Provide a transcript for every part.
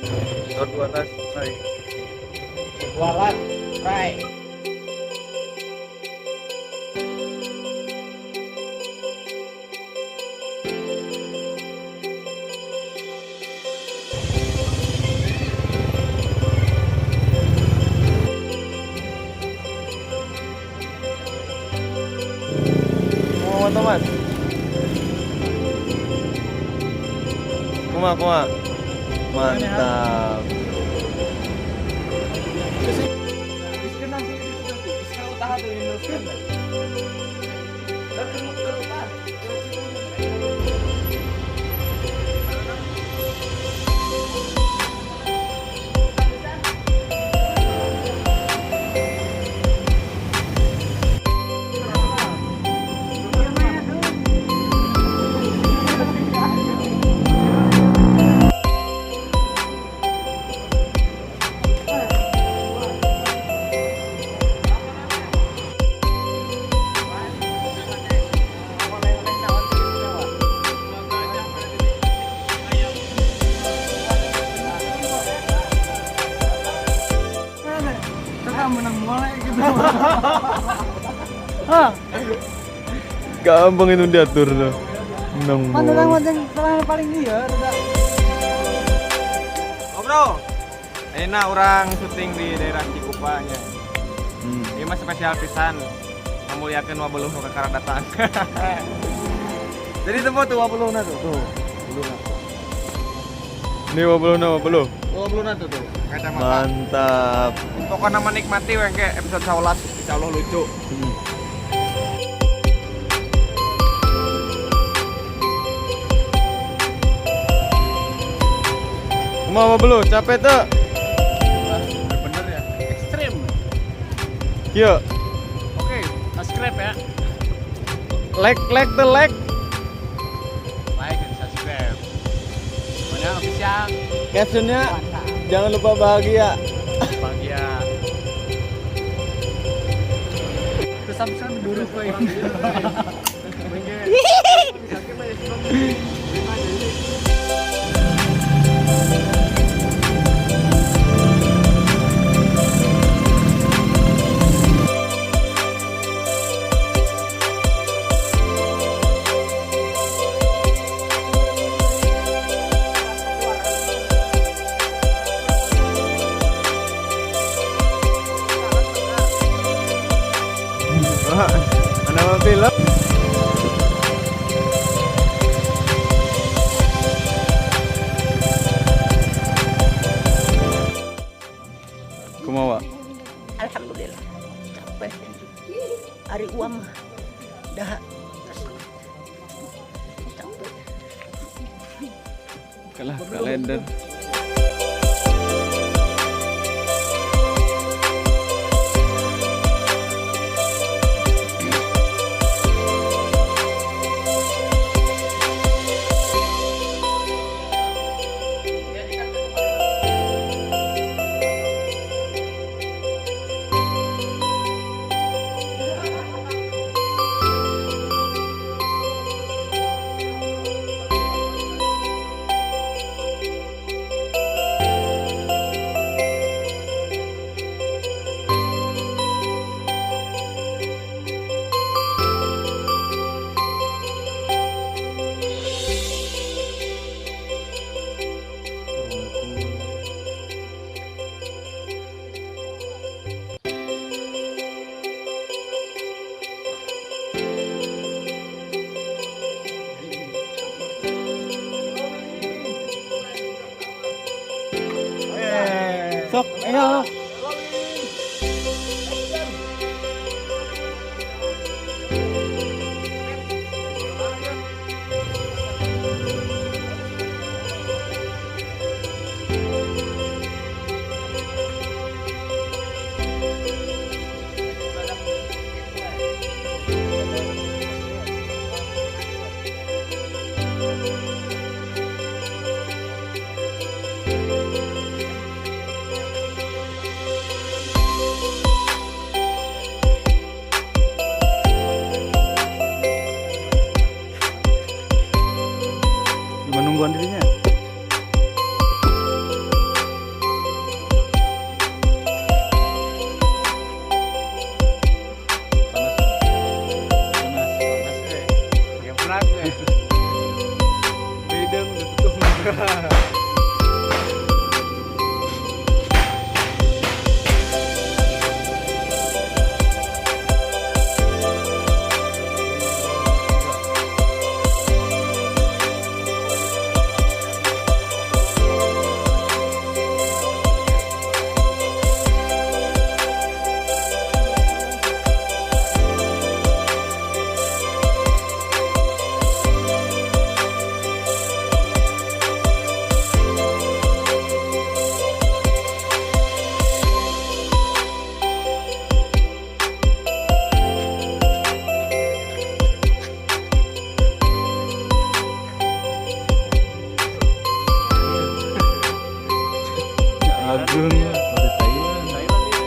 Episode 12 try. 12 try. Mau Thomas. Kuma kuma. Mantap. Gampang itu diatur tuh. Menang. Mana yang paling iya. Oh bro, ini nah orang syuting di daerah Cikupa nya. Ini mah spesial pisan. Memuliakan wabuluh nu kakara datang. Jadi tempat tuh wabuluhna tuh. Tuh, wabuluhna. Ini wabuluhna wabuluh. Wabuluhna tuh tuh. Kacamata. Mantap. Pokoknya menikmati wengke episode 11 insyaallah lucu. Mau belum? Capek tuh? Bener ya, ekstrim. Yuk. Oke, subscribe ya. Like, like the like. Like dan subscribe. Mana official? Captionnya jangan lupa bahagia. Bahagia. Terus subscribe dulu kok. Nama film. Kumaha? Alhamdulillah. Capek. Hari uang dah capek. Kalah kalender. Sok, ayo. Geung dari Thailand. Thailand ieu.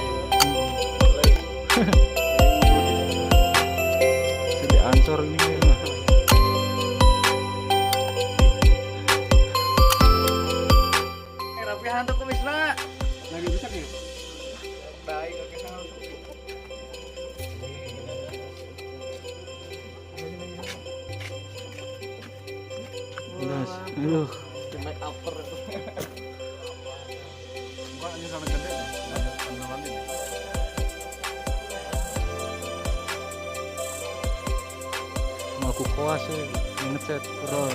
Sudah ancor ini mah. Rapihan tuh kumisna. Lagi bisa nih. Baik, oke sama. Jelas. Aduh. Make upper. Bukan ini sampai gede. Ada Mau aku koas ya, ngecat roll.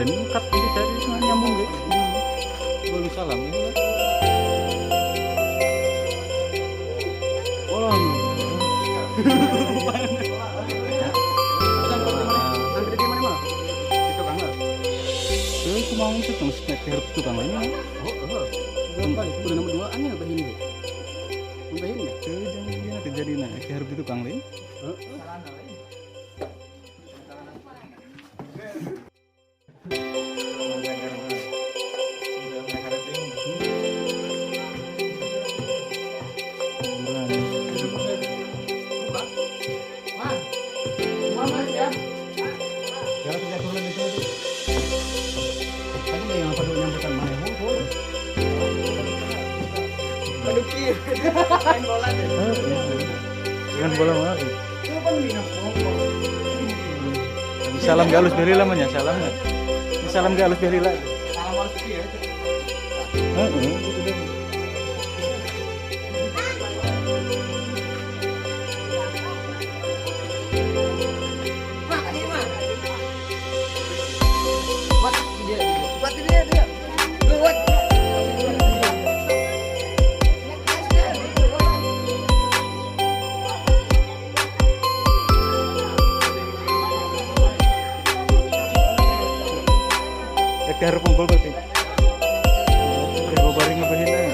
lain kat bisa nyambung ge. Boleh salam ini. Oh. Teu kumaha itu tong snack tukang lain. Oh, udah nomor 2 nya bahin ge. Bahin ge. Teu jangan ieu kejadian hareup di tukang lain. Heeh. Jangan bola mah. Salam galus berila mah nya, salamnya. Salam galus berila. Salam halus ya. Heeh, gitu deh. Buat dia dia. Buat. Harus pungkul berarti. Baring ngapain aja.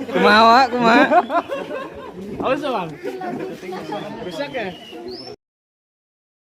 Kumaha, kumaha? Halus, Bang. Rusak ya?